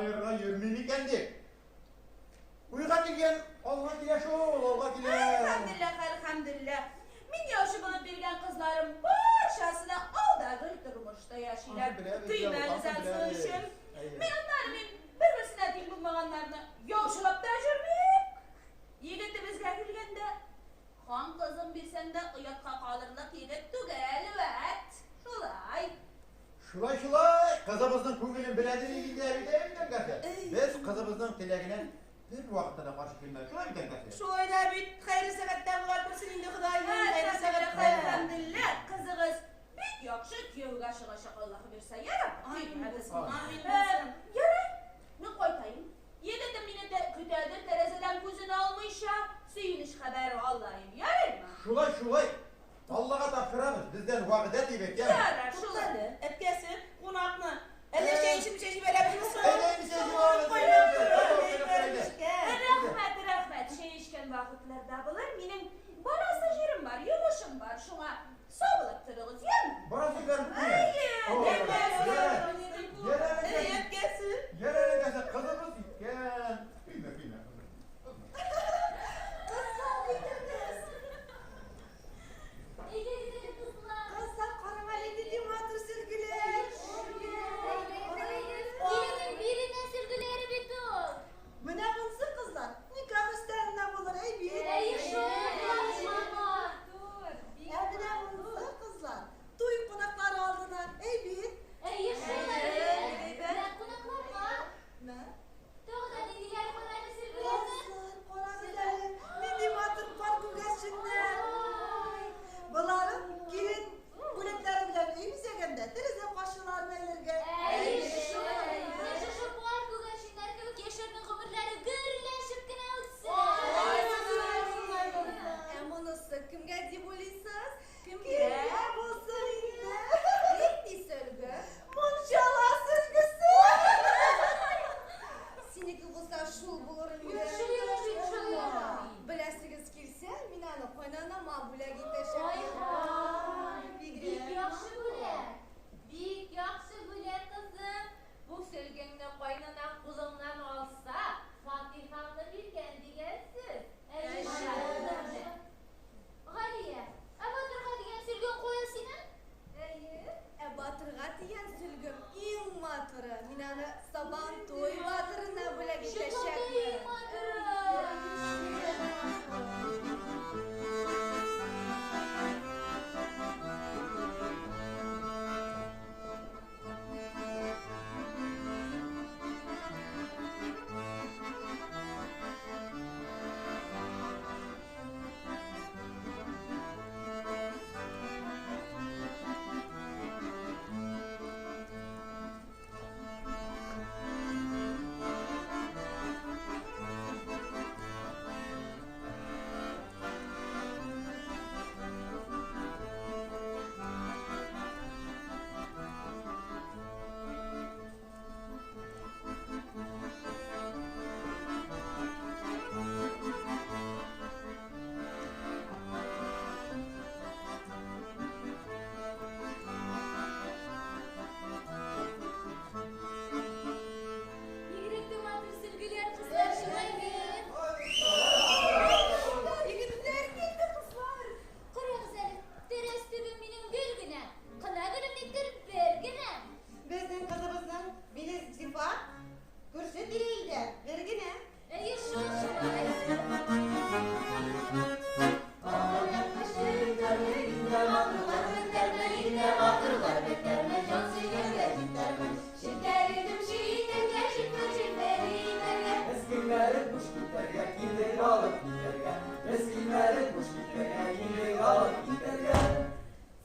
аерырга йөрми микән дип. Уйга килгән, алга килә шул, алга килә. Әлхәмдүлилләһ, әлхәмдүлилләһ. Мин яучы булып биргән кызларым барчасы да ал да гөл тормышта яшиләр. Көймәгез ансы өчен. Мин аннары мин бер-берсенә тиң булмаганнарны яучылап та йөрмим. Егетебезгә килгәндә, хан кызын бирсәң дә оятка калырлык егет түгел, вәт. Шулай. Шулай, шулай, кызыбызның күңелен белә ди инде әбидәем әнкәсе. Без кызыбызның теләгенә бер вакытта да каршы килмәдек. Шулай бит, әнкәсе? Шулай да бит, хәерле сәгатьтә була күрсен инде Ходаем, хәерле сәгатьтә. Әлхәмдүлилләһ, кызыгыз бик яхшы кияүгә чыгачак, Аллаһы бирсә, ярар. Амин булсын, амин булсын. Ярар, мин кайтайым. Егетем мине дә көтәдер, тәрәзәдән күзен алмыйча, сөенеч хәбәре алаем, ярыймы? Шулай, шулай. Аллага тапшырабыз, бездән вәгъдә дип әйт, яме? Ярар, шулай. Туктале, әткәсе, кунакны. Әллә чәй эчмичә җибәрәбезме соң? Әйдә, эчмичә җибәрәбез. Кайнап тора, чәйләр эчкән. Рәхмәт, рәхмәт, чәй эчкән вакытларда булыр, минем барасы җирем бар, йомышым бар, шуңа сау булып торыгыз, яме? Барасы җирләр күпме? Әйе, Ярар, Әй, әткәсе. Ярар, әткәсе, кызыбыз икән. Көймә, көймә, кызым. Кызлар, әйдәгез. Әйдәгез әле, кызлар. Кызлар, караң әле, нинди матур сөлгеләр. Киленнең биленә сөлгеләре бит ул. Менә монысы, кызлар, никах өстәленә булыр, әй бит. Әйе шул, матур. Ә менә монысы, кызлар, туй кунаклары алдына, әй бит. Әйе шул, әйе. Менә кунакларга. Мә. Тагы да ниндиләре бар әле сөлгеләрнең? Кызлар, карагыз әле, нинди матур пар күгәрченнәр. Болары килен бүләкләре белән өй бизәгәндә тәрәзә каршыларына элергә. Әйе шул. Менә шушы пар күгәрченнәр кебек яшьләрнең гомерләре гөрләшеп кенә үтсен. Ә монысы кемгә дип уйлыйсыз? Кемгә? Кемгә булсын инде? Нинди сөлге? Мунчала сөлгесе. Синеке булса шул булыр инде. Беләсегез килсә, мин аны кайнанама бүләк итәчәкмен. Ай-һай, бик Бигрәк. яхшы бүләк. Бик яхшы бүләк, кызым. Бу сөлгеңне кайнанаң кулыңнан алса, фатихаңны биргән дигән сүз. Әйе шул. Галия, ә батырга дигән сөлгең кая синең? Әйе, ә батырга дигән сөлгем иң матуры. Мин аны Сабантуй батырына бүләк Чынлап та иң итәчәкмен. матуры. Бигрәк тә матур сөлгеләр, кызлар, шулай бит? Егетләр килде, кызлар. Карагыз әле, тәрәз төбем минем гөл генә, кына гөлем никтер бер генә. Безнең кызыбызның биле зифа, күрше тирә-илдә бер генә. Әйе шул шулай. Без килмәдек буш китәргә, килдек алып китәргә. Без килмәдек буш китәргә, килдек алып китәргә.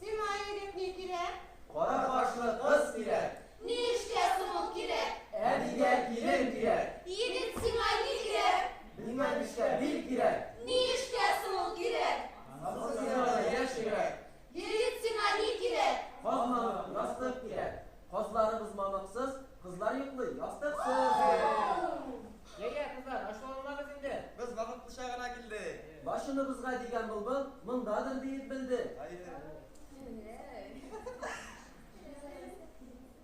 Сиңа, егет, ни кирәк? Кара кашлы кыз кирәк, Ни эшкә соң ул кирәк? әбигә килен кирәк. Егет, сиңа ни кирәк? Миңа нечкә бил кирәк, Ни эшкә соң ул кирәк? назлы сиңа яшь йөрәк. Егет, сиңа ни кирәк? Каз мамык, ястык кирәк. Казларыбыз мамыксыз, кызлар йоклый ястыксыз. Йә, кызлар, ачуланмагыз инде. Без вакытлыча гына килдек. Лачыныбызга дигән былбыл мондадыр диеп белдек. Әйе.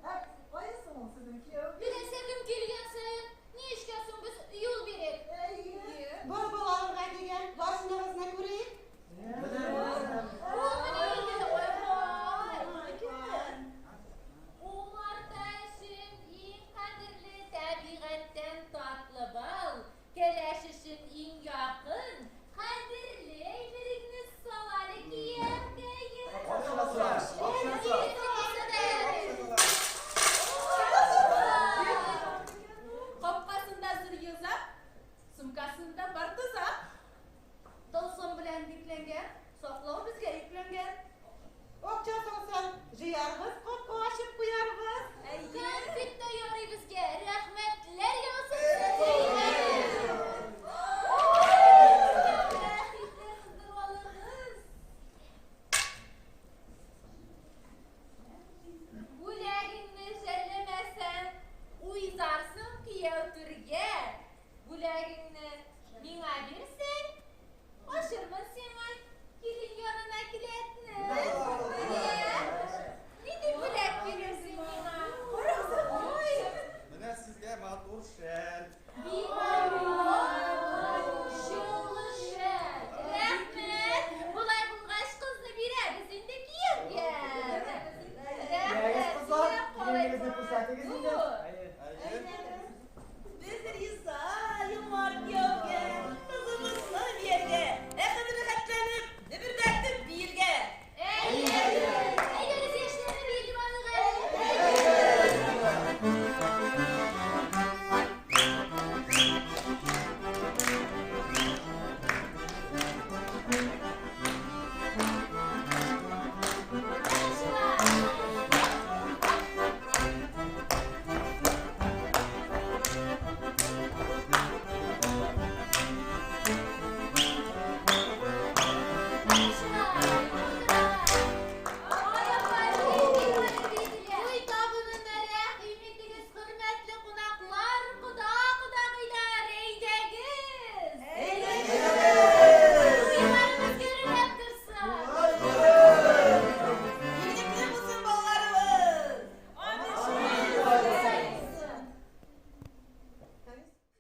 Ә кая соң ул сезнең кияү? Беләсә кем килгән саен Сумкасында бар тозак. Тылсым белән бикләнгән, саклау безгә йөкләнгән. Акча салсаң, җыярбыз, капка ачып куярбыз. Конфет та ярый безгә, рәхмәтләр яусын сезгә. Бәхетле кыздыралыгыз. Бүләгеңне жәлләмәсәң, уйзарсың кияү түргә. Бүләгеңне миңа бирсәң, ачырмын сиңа килен янына келәтне. Нинди бүләк бирерсең миңа? Карагыз, ой! Менә сезгә матур шәл. Бик